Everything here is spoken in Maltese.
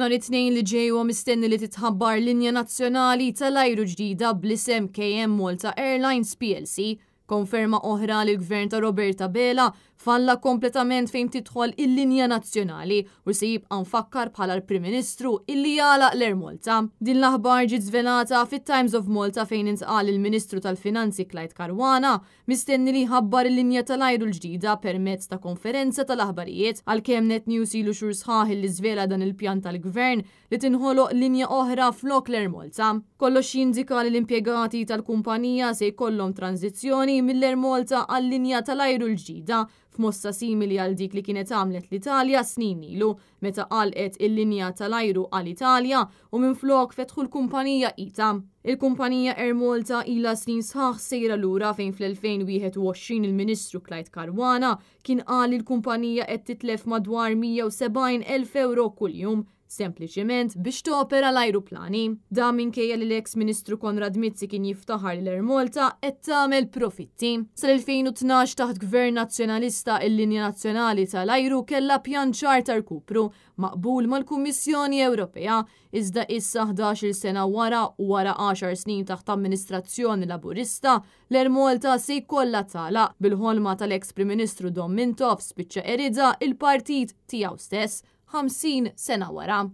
Nhar it-Tnejn li ġej huwa mistenni li titħabbar linja nazzjonali tal-ajru ġdida bl-isem KM Malta Airlines plc. Konferma oħra li l-Gvern ta' Robert Abela falla kompletament fejn tidħol il-linja nazzjonali u se jibqa' mfakkar bħala l-Prim Ministru illi għalaq l-Air Malta. Din l-aħbar ġiet żvelata fit-Times of Malta fejn intqal il-Ministru tal-Finanzi Clyde Caruana mistenni li jħabbar il-linja tal-ajru l-ġdida permezz ta' konferenza tal-aħbarijiet. Għalkemm Net News ilu xhur sħaħ illi żvela dan il-pjan tal-Gvern li tinħoloq linja oħra flok l-Air Malta. Kollox jindika li l-impjegati tal-kumpanija se jkollhom tranżizzjoni mill-Air Malta għal-linja tal-ajru l-ġdida f'mossa simili għal dik li kienet għamlet l-Italja snin ilu meta għalqet il-linja tal-ajru Alitalia u minflok fetħu l-kumpanija ITA. Il-kumpanija Air Malta ilha snin sħaħ sejra lura fejn fl-2021 il-Ministru Clyde Caruana kien qal li l-kumpanija qed titlef madwar 170,000 ewro kuljum sempliċement biex topera l-ajruplani. Dan minkejja li l-eks Ministru Konrad Mizzi kien jiftaħar li l-Air Malta qed tagħmel profitti. Sal-2012 taħt Gvern Nazzjonalista il-linja nazzjonali tal-ajru kellha pjan ċar ta' rkupru maqbul mal-Kummissjoni Ewropea, iżda issa 11-il sena wara u wara għaxar snin taħt amministrazzjoni Laburista, l-Air Malta se jkollha tagħlaq bil-ħolma tal-eks Prim Ministru Dom Mintoff spiċċa qeridha il-partit tiegħu stess 50 sena wara.